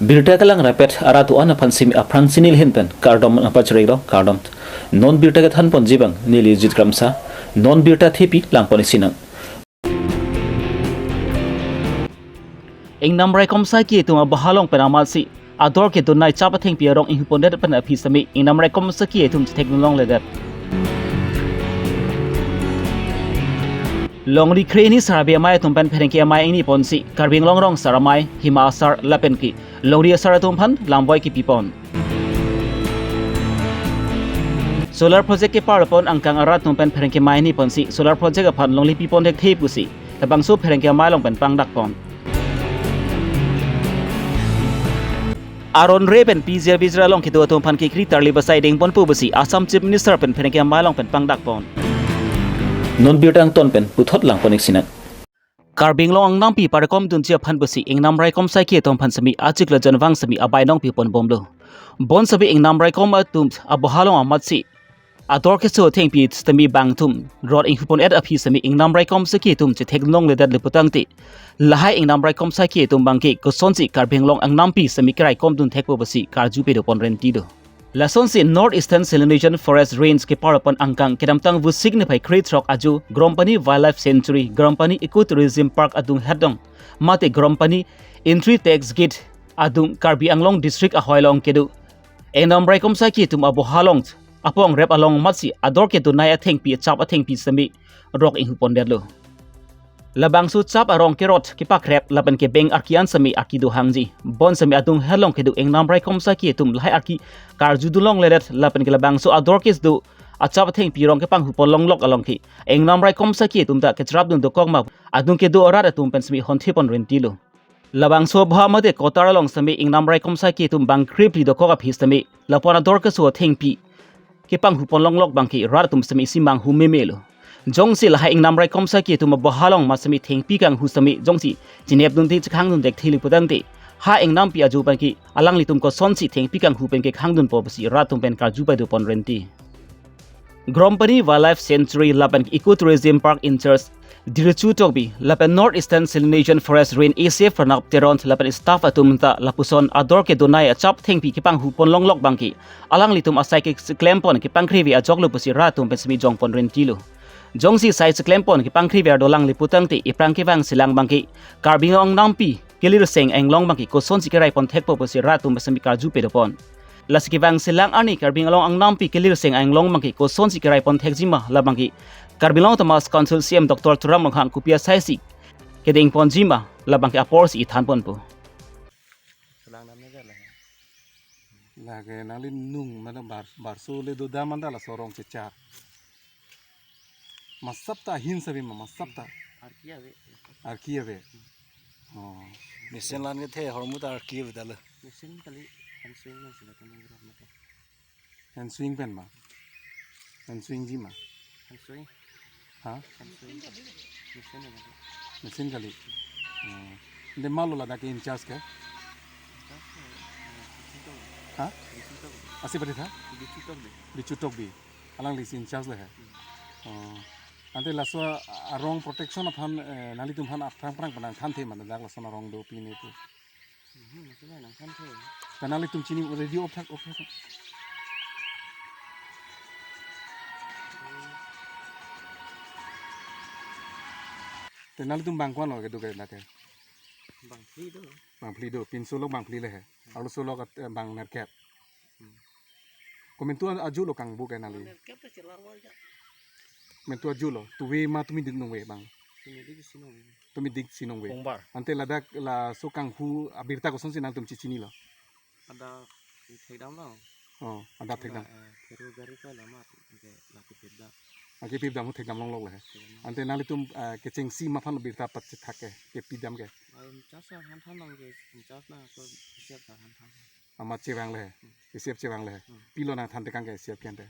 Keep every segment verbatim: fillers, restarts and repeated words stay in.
Birta kelang rapet arat do-an aphan simi aphrang si neli ahin pen kardom nangpachari lo, kardom. Non birta kethan ponji abang neli Jit Kramsa, non birta thepi lang pon isi nang. Ingnam raikom saiki atum aboha along pen amatsi ador kedonai chap athengpi arong inghu pondet pen aphi sami ingnam raikom saiki atum chethek longle det. Longri kre-hini sar abi amei atum pen pherangke amei ingni ponsi Karbi Anglong rong sar amei, hima asar lapen ke longri asar atum aphan lamvoi kipi pon. Solar project kepar pon angkang arat atum pen pherangke amei ingni ponsi solar project aphan longle pi pon thekthe pusi labangso pherangke amei along pen pangdak pon. Aron re pen pijir bijir along kedo atum aphan kekri tarli basai deng ponpo pusi Assam Chief Minister pen pherangke amei along pen pangdak pon. Non birta angton pen puthot lang pon isi nang. Karbi Anglong angnampi parikom dunji aphan pusi ingnam raikom saiki atum aphan sami achiklo jan vang sami abai nong pi pon bomlo. Bonsami ingnam raikom atum aboha along amatsi ador keso athengpi sami bang atum rot inghu pon-et aphi sami ingnam raikom saiki atum chethek longle det le putangte, lahai ingnam raikom saiki atum abangke kosonsi Karbi Anglong angnampi sami keraikom dun thekpo pusi karju pado pon renti do. Lasonsi North Eastern Silesian Forest Range kepar pon angkang kedamtang Vosik niphai krethrok ajo Grompani Wildlife Sanctuary, Grompani Eco Tourism Park adung het along mate Grompani Entry Tax Gate adung Karbi Anglong District ahoi along kedo ingnam raikom saiki atum aboha along apong rep along amatsi ador kedonai athengpi chap athengpi sami rok inghu pondetlo. Labangso chap arong kerot kepakrep lapen ke beng arki an sami arki do hangji. Bonsami adung het along kedo ingnam raikom saiki atum lahai arki karju dun longle det lapen ke labangso ador kedo achap athengpi rong kepanghu pon longlok along ke ingnam raikom saiki atum ta kecharap dun dokok ma adung kedo arat atum pen sami honthe pon renti lo. Labangso abha mate kotar along sami ingnam raikom saiki atum bang krepli dokok aphi sami lapon ador keso athengpi kepanghu pon longlok abangke rat atum sami isi manghu meme lo. Jongsi lahai ingnam raikom saiki atum aboha along ma sami thengpi kanghu sami jongsi chinep dunte chekhang dun thekthe le putangte, ha ingnampi ajo abangke alanglitum kosonsi thengpi kanghu pen kekhang dunpo pusi rat atum pen karju pado pon renti. Grompani Wildlife Sanctuary lapen Eco Tourism Park in-charge Dirichu Tokbi lapen North Eastern Silesian Forest Range A C F Pranab Teron lapen staff atum ta lapuson ador kedonai achap thengpi kepanghu pon longlok abangke alanglitum asai keklem pon kepangkri ave ajok lo pusi rat atum pen sami jong pon renti lo. Jongsi sai cheklem pon kepangkri ave ardo lang le putangte ephrang kevang selang abangke Karbi Anglong angnampi kelirseng anglong abangke kosonsi kerai pon thekpo pusi rat atum pen sami karju pado pon. Lasi kevang selang arni Karbi Anglong angnampi kelirseng anglong abangke kosonsi kerai pon thekji ma labangke Karbi Anglong Autonomous Council C E M Doctor Tuliram Ronghang kopi asaisi kedeng ponji ma labangke aporsi ithan ponpo. Selang damne jala. Lake nangli nung mana bar, barso le do dam anta laso arong chechar. Masap ta ahin sabi ma, masap ta. Arki ave. Arki ave. Oh. Mesen lan kethe hormu ta arki ave dalo. Mesen kali, hand swing mesen kali, hand swing mesen kali. Hand swing pen ma. Hand swing ji ma. Hand swing. Ha? Hand swing. Mesen kali. Mesen kali. Oh. Ante malo ladak ke in-charge ke? In-charge ke, eh, Bichu Tokbi. Ha? Bichu Tokbi. Ase pati tha? Bichu Tokbi. Bichu Tokbi. Alanglisi in-charge le he. Hmm. Oh. Ante laso arong protection aphan, eh, nanglitum aphan aphrang phrang penang thanthe ma dak lason arong dopine pu. Mhm, laso nang thanthe. Te nanglitum chini radio off thak, off thak. Te nanglitum bang ko-an lo kedo ke dak ke? Bang phli do. Bang phli do, pinso lo bang phli le he. Arloso lo kat, eh, bang nerkep. Hmm. Komentu ajo lo kangbu ke nangli. Nerkep ta chelar wal ja. Komentu ajo lo. Tuve ma tumi dik nungve bang. Tumi dik si nungve. Tumi dik si nungve. Pongbar. Ante ladak laso kanghu abirta kosonsi nangtum chechini lo. Ada thekdam lo. Oh, ada thekdam. La, eh, kero gari ko lama tu, ke laki pipdam. Ake pipdam hu thekdam longlok le he. Thekdam. Ante nanglitum, eh, kechengsi ma aphan birta pat chethak ke, kepidam ke. Ai, in-charge aphan than long ke, in-charge na ko A C F aphan than. Amat chevang le he. Hmm. A C F chevang le he. Hmm. Pilo nangthan tekang ke A C F ke ante.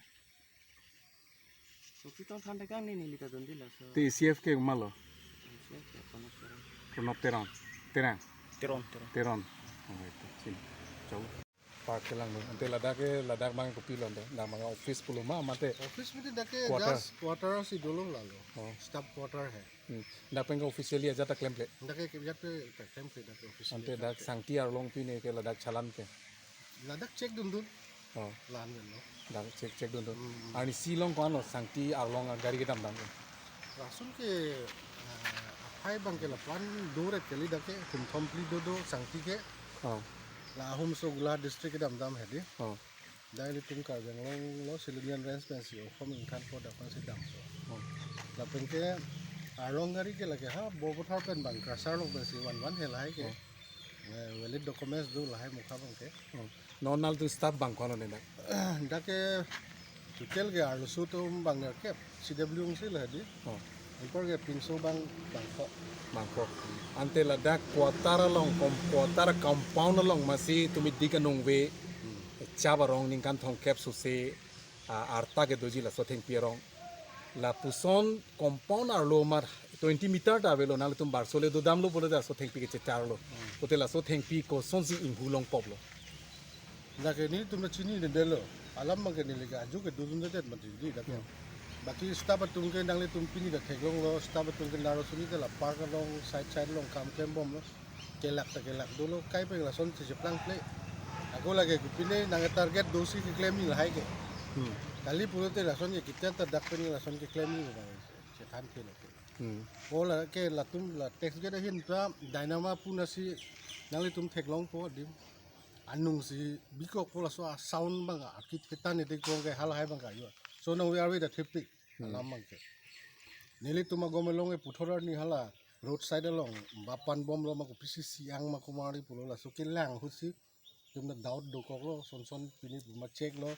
So, pilo than tekang ni neli ta dundila, so. Te A C F ke ma lo? A C F ke Pranab Teron. Pranab Teron. Terang. Teron, Teron. Teron. Oh, itu. Sini. Jauh. Park kelang lo. Ante ladak ke, ladak bang kopilo ante. Dak bang office pulo ma, mate. Office mate dak ke quarter. Just quarter si dolo lalo. Oh. Staff quarter hai. Dak pen ke officially ajat ta klemkle. Dak ke ajat ta klemkle, dak ke officially. Ante dak klemkle. Sangti arlong pine ke ladak chalan ke. Ladak check dundun. Oh. Lahan pen lo. Dak check check dundun. Hmm, hmm. Arnisi along ko-an lo sangti arlong agari kedamdam ke? Lason ke, eh, aphai abang ke lapu-an do ret kali, dak ke hum thom phli do do sangti ke. Oh. La ahum so Golaghat district kedamdam hedi. Oh. Dak ilitum Karbi Anglong lo Silonijan Range pensi okhom ingthan po dak pensi dampo. Oh. Lapen ke arlong gari ke lake ha Bokajan pen abang crusher along pensi vanvan he lahai ke. Oh. Eh, valid documents do lahai mukha abang ke. Oh. Non nanglitum staff abang ko-an lo ne dak? Dak ke total ke arloso atum abang nerkep, C W ong si lo hedi. Oh. Anpar ke pinso abang bangkok. Bangkok. Ante ladak quarter along, kom-, quarter compound along masi tumi dik anung ave. Hmm. Chap arong ningkan thomkep sose, ah, arta kedoji laso thengpi arong. Lapuson compound arlo mar twenty meter ta avelo, nanglitum barso le dodamlo pulote laso thengpi kechecharlo. Hmm. Pulote laso thengpi kosonsi inghu longpoplo? Dak ke nelitum ta chinine detlo. Alam abang ke neli ke aju ke dodundedet mati di dak ke. Hmm. Baki staff atum ke nanglitum pini ta theklonglo, staff atum ke naro suni ta la park along, side side along kam klembomlo. Kelak ta kelak dolo, kai pen lason si cheplang ple. Ako lake kopine nang target dosi keklemji lahai ke. Hmm. Kali pulote lason ke kita ta dak pen lason keklemji abang chethan ke lake. Hmm. O lake latum la tax gate ahin ta dynamo pu nasi nanglitum theklongpo adim. Anung si bikokpo laso a-sound abang akit ketan ede kong ke halahai abang ke ayo. So nang we are we the traffic. Hmm. Alam abang ke. Nelitum agom along e puthot arni hala roadside along bapan bomlo ma kopisi si-ang ma komarli pulo laso kelang ahut si itum ta doubt dokoklo, son son pini ma check lo,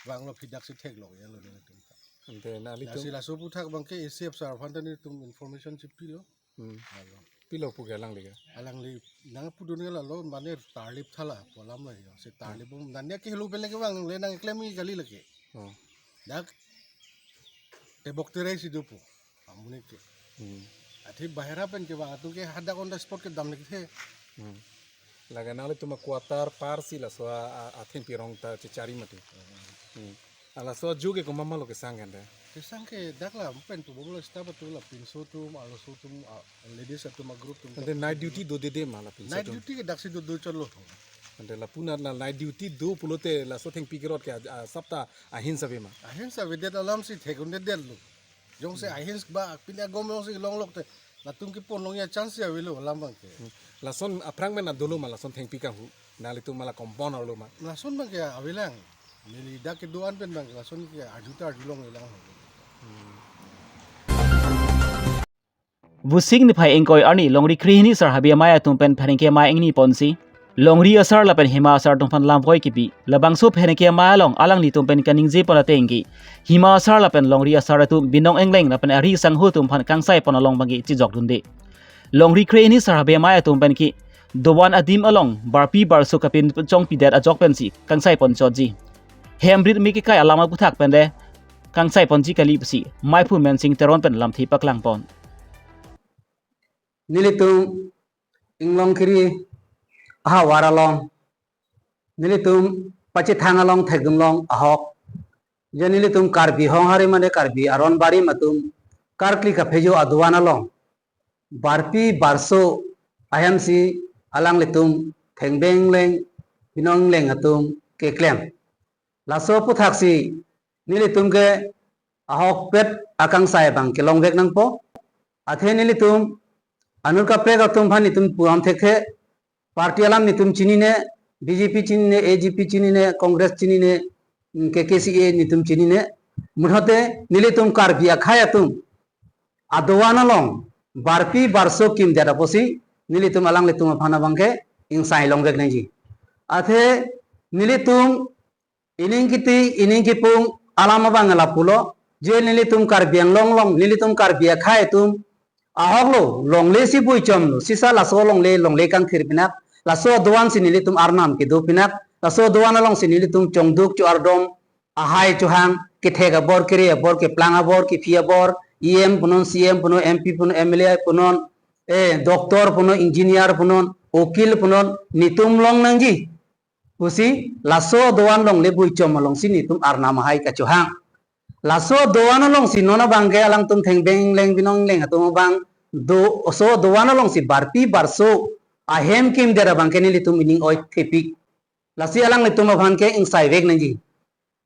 vanglo phidak si theklong ya lo nelitum ta. Ante nanglitum. Lasi laso aphuthak abang ke A C F sir aphan ta nelitum information si pilo. Hmm. Alo. Pilo pu ke alangli ke? Alangli nang pudun ke lalo mane tarlip thala pu alam lo yo. Si tarlip bom dan ya ke helu pele ke abang le nang klemji kali lake. Oh. Dak tebok terai si dopo. Amonit ke. Hmm. Athe bahera pen ke abang atum ke hadak on the spot kedam lagi the. Hmm. Lake nanglitum a-quarter par si laso a, a, athengpi arong ta chechari mati. Hmm. Hmm. A laso aju ke komat ma lo kesang kan de? Kesang ke dak la pen pu bomlo staff atum la pinso atum, arloso atum, a, ladies atum a-group atum. Ante night duty dodede ma la pinso atum? Night duty ke dak si dodo chotlo. Ante lapu na la night duty do pulote laso thengpi kerot ke a, a, sapta ahin ave ma? Ahin avedet alam si thekdundedetlo. Jongsi ahin ba pini agom jongsi longlok te latum kepon longji a-chance si avelo alam abang ke. Hmm. Lason aphrang pen dolo ma lason thengpi kanghu? Nanglitum ma la compound arlo ma? Lason abang ke avelang. Neli dak kedo-an pen abang lason ke arju ta arjulonglelang. Hmm. Vosik niphai ingkoi arni longri krehini asar Habe Amei atum pen pherangke amei ingni ponsi longri asar lapen hima asar atum aphan lamvoi kepi, labangso pherangke amei along alanglitum pen kaningje pon ateng ke hima asar lapen longri asar atum binong engleng lapen ari sangho atum aphan kangsai pon along abang ke chejokdunde. Longri krehini asar Habe Amei atum pen ke dovan adim along barpi barso kapinchongpidet ajok pensi kangsai ponchotji. Hem rit me kekai alam aphuthak pen le kangsai ponji kali pusi meiphu Mensing Teron pen lamthe paklang pon. Nelitum Inglongkiri ahavar along, nelitum pachethang along thekdunlong ahok, je nelitum Karbi Honghari mane Karbi Aron Barim atum karkli kaphejo adovan along barpi barso ahemsi alanglitum thengbeng engleng binong engleng atum keklem. Laso aphuthak si nelitum ke ahokpet akangsai abang ke longvek nangpo. Athe nelitum anut kaprek atum aphan nelitum pu-an thekthe, party alam nelitum chinine, B J P chinine, A G P chinine, Congress chinine, mm, K K C A nelitum chinine. Muthote nelitum Karbi akhei atum adovan along barpi barso kimdet apotsi nelitum alanglitum aphan abang ke ingsai longvek nangji. Athe nelitum ining kiti, ining kipung alam abang lapulo, je nelitum Karbi Anglong along, nelitum Karbi akhei atum ahok lo, longle si buichomlo, sisa laso longle, longle kangthir pinak, laso adovan si nelitum arnam kedo pinak, laso adovan along si nelitum chongduk cho-ardom, ahai chohang, kethek abor, kere abor, keplang abor, kephi abor, E M punon, C M punon, M P punon, M L A punon, eh, doctor punon, engineer punon, ukil punon, nelitum long nangji pusi laso adovan along le buichom alongsi nelitum arnam ahai kachohang. Laso adovan alongsi non abang ke alangtum thengbeng engleng binong engleng atum abang do oso dovan alongsi barpi barso ahem kimdet abangke nelitum ining oi thepik. Lasi alanglitum aphan ke ingsaivek nangji.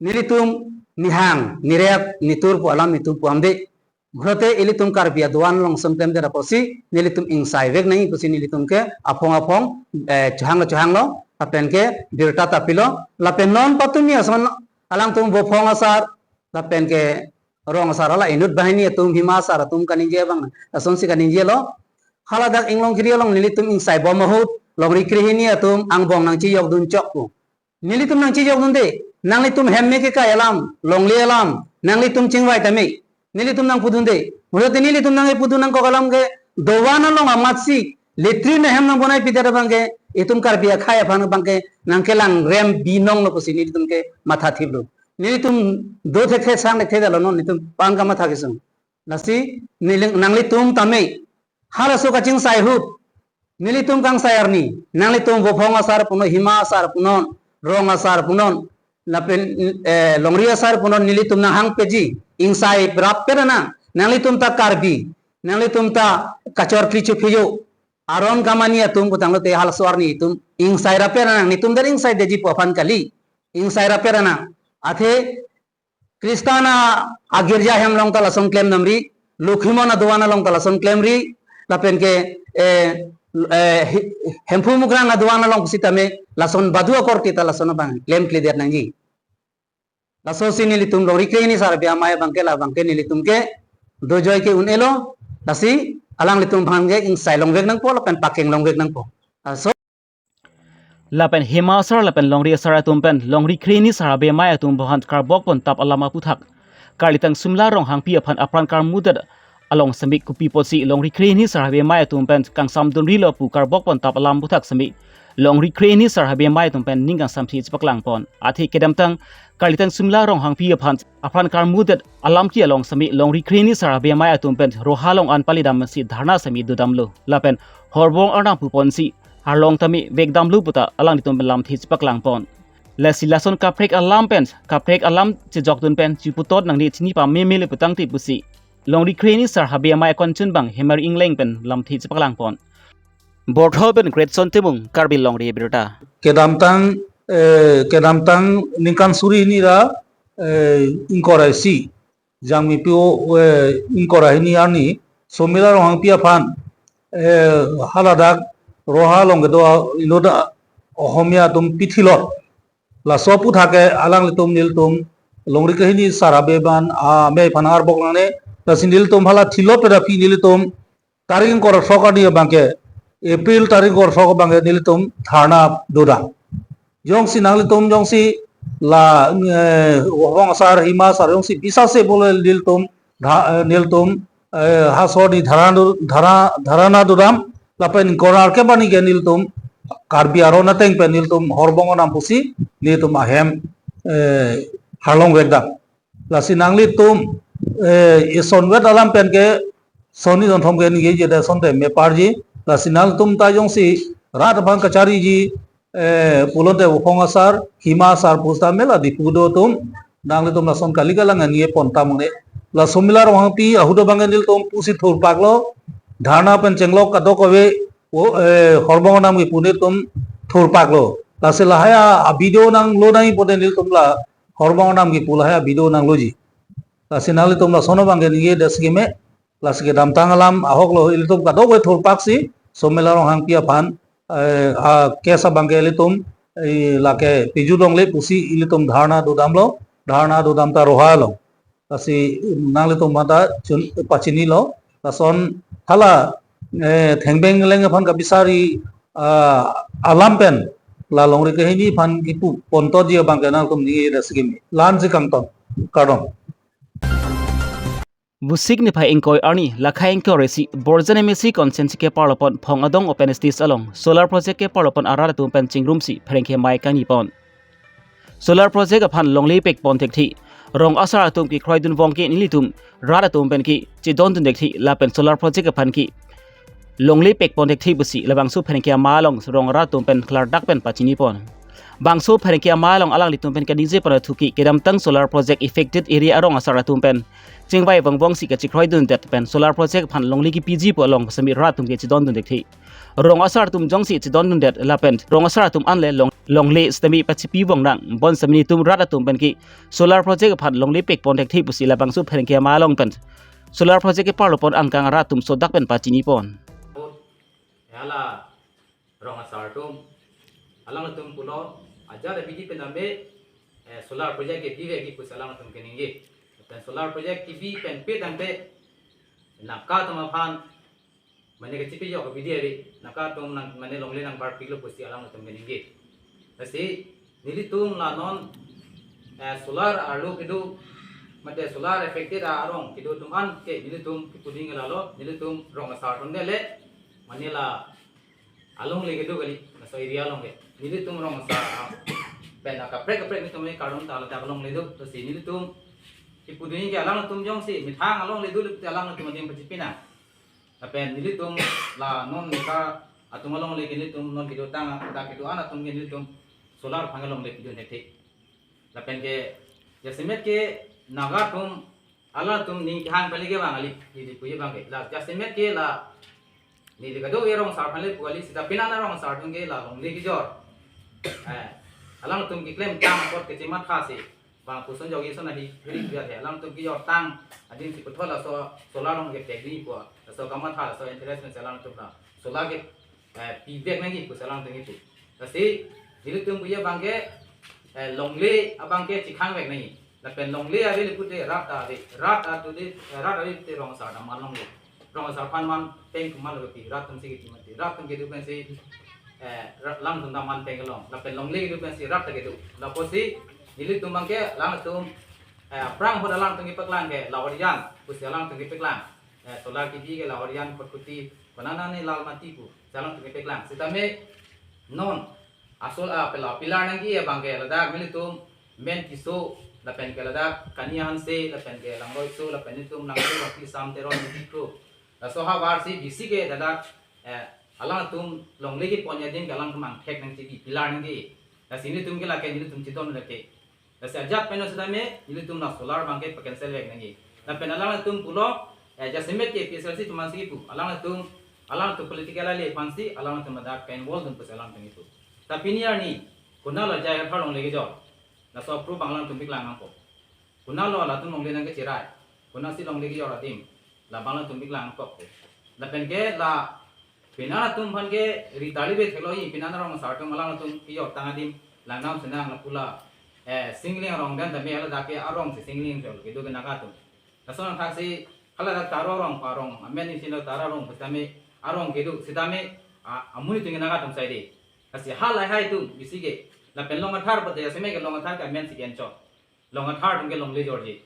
Nelitum nihang, nirep, nitur pu alam nelitum puamde. Pulote ilitum Karbi adovan along songklemdet apotsi nelitum ingsaivek nangji pusi nelitum ke aphong aphong, eh, chohanglo chohanglo, lapen ke birta ta pilo, lapen non patumi ason alangtum Vophong asar, lapen ke rong asar, hala inut banghini atum, hima asar atum kaningje abang, asonsi kaningjelo. Hala dak Inglongkiri along nelitum ingsaibom ahut, longri krehini atum angbong nangchejokdun chok pu. Nelitum nangchejokdunde, nanglitum hem me kekai alam, longle alam, nanglitum chingvai tame. Nelitum nangpudunde. Pulote nelitum nangpudun nangkok alam ke, dovan along amatsi, latrine ahem nangbonai pidet abangke, itum Karbi akhei aphan abangke, nangkelang rem binong lo pusi nelitum ke matha thiplo. Nelitum do thekthe sang thekthe detlo non, nelitum pan kamatha kesung. Lasi, neling, nanglitum tame, halaso kachingsai ahut, nelitum kangsai arni, nanglitum Vophong asar punon, hima asar punon, rong asar punon, lapen, eh, longri asar punon, nelitum nanghangpeji, ingsairap pera nang, nanglitum ta Karbi, nanglitum ta kachor kli chephejo, aron kamani atum putanglote halaso arni itum ingsairap pera nang, nelitum dar ingsaidetji pu aphan kali, ingsairap pera nang. Athe Kristan agirja ahem along ta lason klem damri, Lokhimon adovan along ta lason klemri, lapen ke, eh, eh, Hi-, Hemphu Mukrang adovan along sitame lason badu akorte ta lason abang klemkledet nangji. Lasosi nelitum longri krehini sar abi amei abangke labangke nelitum ke dojoi ke un-elo, lasi alanglitum aphan ke ingsailongvek nangpo lapen pakenglongvek nangpo. Laso Lapen hima asar lapen longri asar atum pen longri krehini sar abi amei atum aphan karbok pon tap alam aputhak, Karlitang Sumla Ronghangpi aphan apran karmudet along semi kopi apotsi longri krehini sar abi amei atum pen kangsamdunrilo pu karbok pon tap alam aputhak semi longri krehini sar abi amei atum pen ning kangsamthe chepaklang pon. Athe kedamtang Karlitang Sumla Ronghangpi aphan apran karmudet alamki along semi longri krehini sar abi amei atum pen roha along an palidamsi dharna semi dodamlo. Lapen horbong arnam puponsi arlong tame vekdamlo puta alanglitum pen lamthe chepaklang pon. Lasi lason kaprek alam pen, kaprek alam chejokdun pen chiputot nangne chini pamemelo putangte pusi longri krehini sar abi amei akonchun abang Hemar Ingleng pen lamthe chepaklang pon. Borthol pen Greatson Timung, Karbi Longri Abirta. Kedamtang, eh, kedamtang ningkan suri hini ra, eh, ingkoi ra isi, Jangmipi, eh, ingkoi ra hini arni, Somila Ronghangpi aphan, eh, haladak roha along kedo inut Ohomia atum pithilot. Laso aputhak ke alanglitum nelitum longri krehini sar abi amei aphan arbok nangne, lasi nelitum hala thilot pen aphi nelitum tarik ingkoi ra throk arni abangke, April tarik ingkoi ra throk abangke nelitum dharna dodam. Jongsi nanglitum jongsi la, eh, Vophong asar, hima asar jongsi bisase pulo nelitum dha-, eh, nelitum, eh, halaso arni dharna do-, dhara-, dharna dodam, lapen ingkoi ra kep arni ke nelitum Karbi aron ateng pen nelitum horbong arnam pusi nelitum ahem, eh, harlongvekdam. Lasi nanglitum, eh, isonvet alam pen ke sonni sonthom ke ningjeje det asonte meparji. Lasi nanglitum ta jongsi rat aphan kachariji, eh, pulote Vophong asar, hima asar pusitame la Diphu kedo atum, nanglitum lason kali kalang ningje pon tame nangne. La Somila Ronghangpi ahut abangke nelitum pusi thurpaklo, dharna pen chenglok kadokave, o, eh, horbong arnam kipu nelitum thurpaklo. Lasi lahai a-video nanglo nangji pute nelitum la horbong arnam kipu lahai a-video nangloji. Lasi nanglitum lason abangke ningjedet si keme, lasi kedamtang alam ahoklo ilitum kadokave thurpaksi, Somila Ronghangpi aphan, eh, a-case abangke ilitum, eh, lake pejut longle pusi ilitum dharna dodamlo, dharna dodam ta roha along. Lasi nanglitum mata chun pachinilo, lason hala, eh, thengbeng leng aphan kabisari, ah, alam pen, la longri krehini aphan kipu pontotji abangke nangtum ningjedet si keme. La-ansi kangton, kardom. Vosik niphai ingkoi arni, lakhai ingkoi ra isi, Borjan M A C constituency keparlo pon Phongadong open stage along solar project keparlo pon arat atum pen chingrumsi pherangke amei kangni pon. Solar project aphan longle pek pon thekthe, rong asar atum kekroidun vong ke nelitum rat atum pen ke chedondun thekthe lapen solar project aphan ke longle pek pon thekthe pusi labangso pherangke amei along rong arat atum pen klardak pen pachini pon. Bangso pherangke ama along alanglitum pen kaningje pon athuki kedamtang solar project affected area arong asar atum pen chingvai vongvongsi kachekroidundet pen solar project aphan longle kepiji pu along semi rat atum ke chedondun thekthe. Rong asar atum jongsi chedondundet lapen rong asar atum anle long longle sitame pachipi vongnang, bonsitame nelitum rat atum pen ke solar project aphan longle pekpon thekthe pusi labangso pherangke ama along pen solar project keparlo pon angkang rat atum sodak pen pachini pon. Hala rong asar atum, alangtum pulo, ajat abidi pen ame, eh, solar project kebi vekji pusi alangtum keningje. Pen solar project kebi pen pe tangte, naka atum aphan, mane kachepajok abidi ave, naka atum nang, mane longle nangbarpiklo pusi alangtum keningje. Lasi, nelitum la non, eh, solar arlo kedo, mate solar affected arong kedo atum an ke, nelitum kipuding lalo, nelitum rong asar atum dele, mane la alongle kedo kali, laso area along ke. Nelitum rong asar, ah, pen akaprek kaprek nelitum e kardom ta ladak alongle do, lasi nelitum kipuding ke alangtum jongsi methang alongle do le pute alangtum adim pachipinang. Lapen nelitum la non neka atum alongle ke nelitum non kedo tang, dak kedo an atum ke nelitum solar aphan alongle pidun thekthe. Lapen ke jasemet ke Naga atum, alangtum ning kehang pali ke bang kali, neli puji abang ke. La jasemet ke la neli kado e rong asar aphan le pu kali, seta pini an rong asar atum ke la longle kejor. Eh, alangtum keklem tang apot kechematha si bang puson jogi son ahi rik biat he. Alangtum kejor tang adim si puthot laso solar along ke tek di pu. Laso kamatha laso interest pen si alangtum la solar ke, eh, pivek nangji pusi alangtum kipu. Lasi nelitum puji abang ke, eh, longle abang ke chekhang vek nangji. Lapen longle ave le pute rat ave, rat atu de, eh, rat ave pute rong asar dam man longle. Rong asar aphan man peng keman lo kepi, rat atum si kepi mati. Rat atum kedo pensi, eh, rat alangtum dam man peng kelong. Lapen longle kedo pensi rat ta kedo. Lapusi nelitum abang ke alangtum, eh, aphrang ahut alangtum kepaklang ke Lahorijan pusi alangtum kepaklang. Eh, solar kebi ke Lahorijan, Kotkuti, konat nani Lalmati pu, si alangtum kepaklang. Sitame non asol, ah, pela pillar nangji abang ke ladak nelitum Men Tisso, lapen ke ladak Kania Hanse, lapen ke Langroi So, lapen nelitum Langso, Langpi, Sam Teron, Bidi Kro. Laso ahavar si bisi ke ladak, eh, alangtum longle kepon adim ke alangtum angthek nangji, pillar nangji. Lasi nelitum ke lake nelitum chedon lake. Lasi ajat pen sitame nelitum la solar abang ke pa-cancel vek nangji. Lapen alangtum pulo, eh, jasemet ke A P H L C atum si kipu, alangtum, alangtum political ali aphan si alangtum ladak ka-involve dun pusi alangtum kipu. Ta pini arni, konat lo J I Kathar longle kejor? Laso apro abang alangtum paklang nangpo. Konat lo latum longle nangkecherai? Konat si longle kejor adim? Labang alangtum paklang nangpo. Lapen ke la pini an atum aphan ke ri tali be theklo, i pini an rong asar atum alangtum kejor tang adim langdam senang lapu la, eh, Singleng arong dan tame haladak ke arong si Singleng jol kedo ke Naga atum. Lason thak si haladak Taro arong, pa arong, amen isi lo Taro arong, sitame arong kedo, sitame, a, amonit atum ke Naga atum saide. Lasi halahai atum bisi ke, lapen Long Athar pute jasemet ke Long Athar ke amen si kenchot. Long Athar atum ke longle jorji.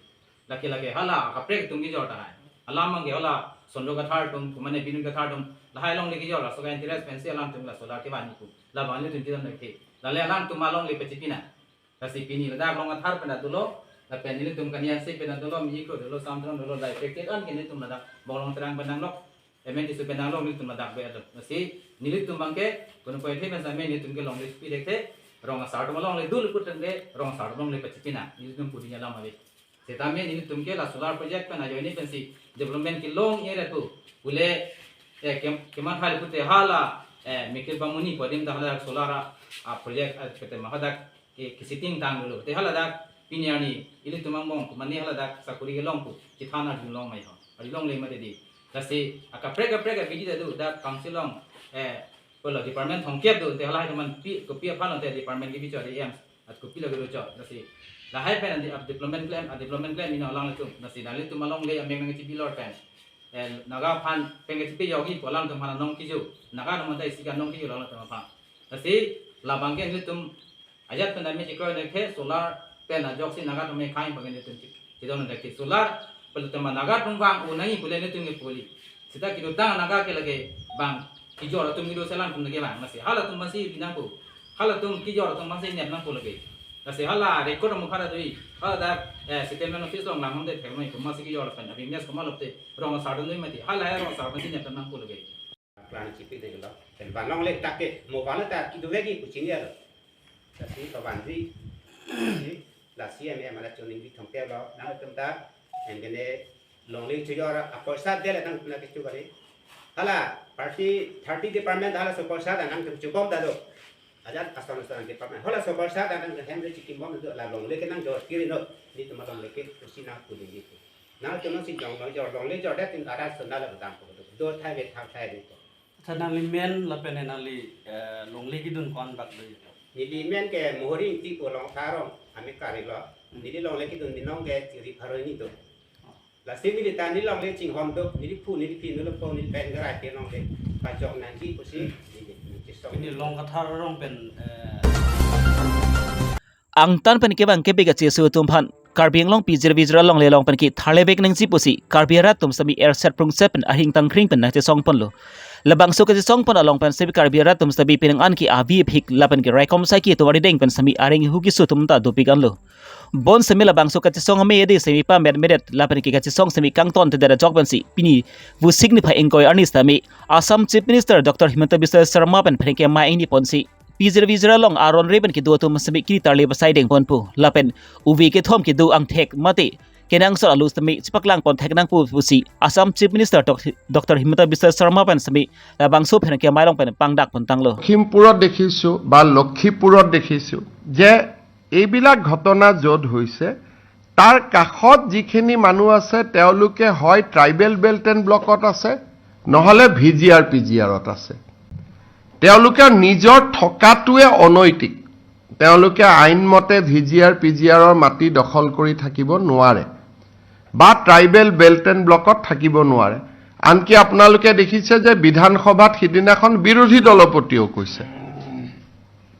Lake lake hala kaprek atum kejor tahai. Alam abang ke hala Sondro Kathar atum, kumane Binu Kathar atum, lahai longle kejor, laso ka-interest pensi alangtum la solar kevan kipu. Labang nelitum chedon thekthe. Lale alangtum alongle pachipinang. Lasi pini ladak Long Athar pen ta dolo, lapen nelitum Kania Hanse pen ta dolo, Bidi Kro dolo, Sam Teron dolo, la affected an ke nelitum ladak Bonglong Terang pen nanglok, M N T su pen nanglok, nelitum ladak be atum. Lasi nelitum abang ke, kono koi the pen sitame nelitum ke longle pi thekthe, rong asar atum alongle dul put tangte, rong asar atum alongle pachipinang, nelitum pudin alam ave. Sitame nelitum ke la solar project pen ajoine pensi development kelong area tu pule, eh, kem-, keman hal pute hala, eh, Mikir Bamuni pu adim ta hala solar a, a project, a, kete ma hadak ke, ke sitting tang dulu. Te haladak pini arni ilitum angbong kumani haladak sakuri kelong pu chethan arjulong mai ho. Arjulongle mati di. Lasi akaprek kaprek abidi ta do dak council along, eh, pulo department thomkep do, te halahai atum an pi, kopi aphan lo te department kebi chot, D M, at kopi lo kedo chot. Lasi lahai pen adi ap development klem, a development klem ino alangtum. Lasi nanglitum alongle amek nangkechebi lor pen, eh, Naga aphan pen kechepi yogi pu alangtum aphan anong keju. Naga atum ta isi ke anong keju alangtum aphan. Lasi labang ke nelitum ajat pen dami chikoi ne ke solar pen ajoksi Naga atum ekhai abang ke nelitum chik. Chidon ne ke solar pelu tema Naga atum vang unai pule nelitum ke puli. Seta kedotang Naga ke lake bang kejor atum kedo selang atum lake bang. Lasi halatum aphansi binangpo. Halatum kejor atum aphansi nep nangpo lake. Lasi hala record amu khara dui. Haladak, eh, settlement office along lang hom de thek noi, komatsi kejor pen abing nes komat lo te rong asar dun dui mati. Hala rong asar aphansi nep nangpo lake. Klang chipi de lo. Pen vanong le tak ke mo van ta kidu lagi kuchini alo. Lasi kavanji, lasi M A M ala chuning di thongte lo, nangtum ta, and then longle chujor apoisa dele nang tuna kichu kali. Hala party thirty department hala so poisa dan nangtum chubom ta do. Ajat aston aston department. Hala so poisa dan nang hem re chikim bom do la longle ke nang jor kiri no. Netum longle ke pusi nang kuli di. Nangtum si jong lo jor longle jor det tin arat sunda la dam ko do. Do thai ve thang thai di ko. Tha nangli men lapen nangli eh, longle kidun ko-an bak do ito. Neli men ke Mohori Ingti pu Longtha arong, ami kari lo. Neli longle kidun binong ke chiri pharo ni do. Lasi neli ta neli longle chinghon do, neli phu, neli phi, neli po, neli pen garai pe longle pajok nangji pusi neli chisong. Pini Long Kathar arong pen eh, Angtan pen kevang kepik achesu atum aphan Karbi Anglong P G R V G R along le along pen ketharle vek nangji pusi Karbi arat atum sitame erset prungset pen ahing tangkring pen nangchesong ponlo. Labangso kachesong pon along pen sitame Karbi arat atum sitame penang an ke avi aphik lapen ke raikom saiki atum arideng pen sitame areng hu keso atum ta dopik anlo. Bon sitame labangso kachesong ame ede sitame pamet medet lapen ke kachesong sitame kangton tedet ajok pensi pini Vosik niphai ingkoi arni sitame Assam Chief Minister Doctor Himanta Biswa Sarma pen pherangke ma ingni ponsi P G R V G R along aron re pen kedo atum sitame kiri tarle pasai deng ponpo. Lapen uve kethom kedo angthek mate kenangsot alo sitame chepaklang pon thek nangpo pusi Assam Chief Minister Doc- Doctor Himanta Biswa Sarma pen sitame labangso pherangke ma along pen pangdak pon tanglo. লখিমপুৰত দেখিছোঁ বা লক্ষীপুৰত দেখিছোঁ যে এইবিলাক ঘটনা য'ত হৈছে, তাৰ কাষত যিখিনি মানুহ আছে, তেওঁলোকে হয় ট্ৰাইবেল বেল্ট এণ্ড ব্লকত আছে, নহ'লে ভি জি আৰ পি জি আৰত আছে। তেওঁলোকে নিজৰ থকাটোৱে অনৈতিক। তেওঁলোকে আইন মতে ভি জি আৰ পি জি আৰৰ মাটি দখল কৰি থাকিব নোৱাৰে বা ট্ৰাইবেল বেল্ট এণ্ড ব্লকত থাকিব নোৱাৰে। আনকি আপোনালোকে দেখিছে যে বিধানসভাত সিদিনাখন বিৰোধী দলপতিয়েও কৈছে,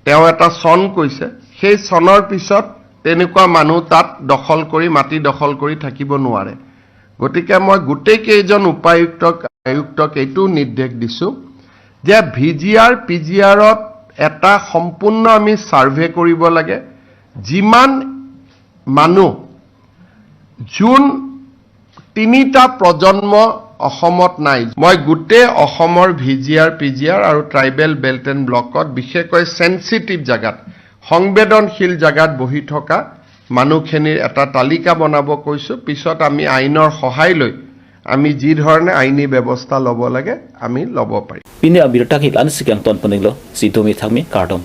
তেওঁ এটা চন কৈছে, সেই চনৰ পিছত তেনেকুৱা মানুহ তাত দখল কৰি, মাটি দখল কৰি থাকিব নোৱাৰে। গতিকে মই গোটেইকেইজন উপায়ুক্তক, আয়ুক্তক এইটো নিৰ্দেশ দিছোঁ যে ভি জি আৰ পি জি আৰত এটা সম্পূৰ্ণ আমি ছাৰ্ভে কৰিব লাগে। যিমান মানুহ, যোন তিনিটা প্ৰজন্ম অসমত নাই, মই গোটেই অসমৰ ভি জি আৰ, পি জি আৰ আৰু ট্ৰাইবেল বেল্ট এণ্ড ব্লকত, বিশেষকৈ ছেনচিটিভ জেগাত, সংবেদনশীল জেগাত বহি থকা মানুহখিনিৰ এটা তালিকা বনাব কৈছোঁ। পিছত আমি আইনৰ সহায় লৈ আমি যি ধৰণে আইনী ব্যৱস্থা ল'ব লাগে, আমি ল'ব পাৰিম। Pini abirta ke la-ansi kangton poninglo, si domi thangmi kardom.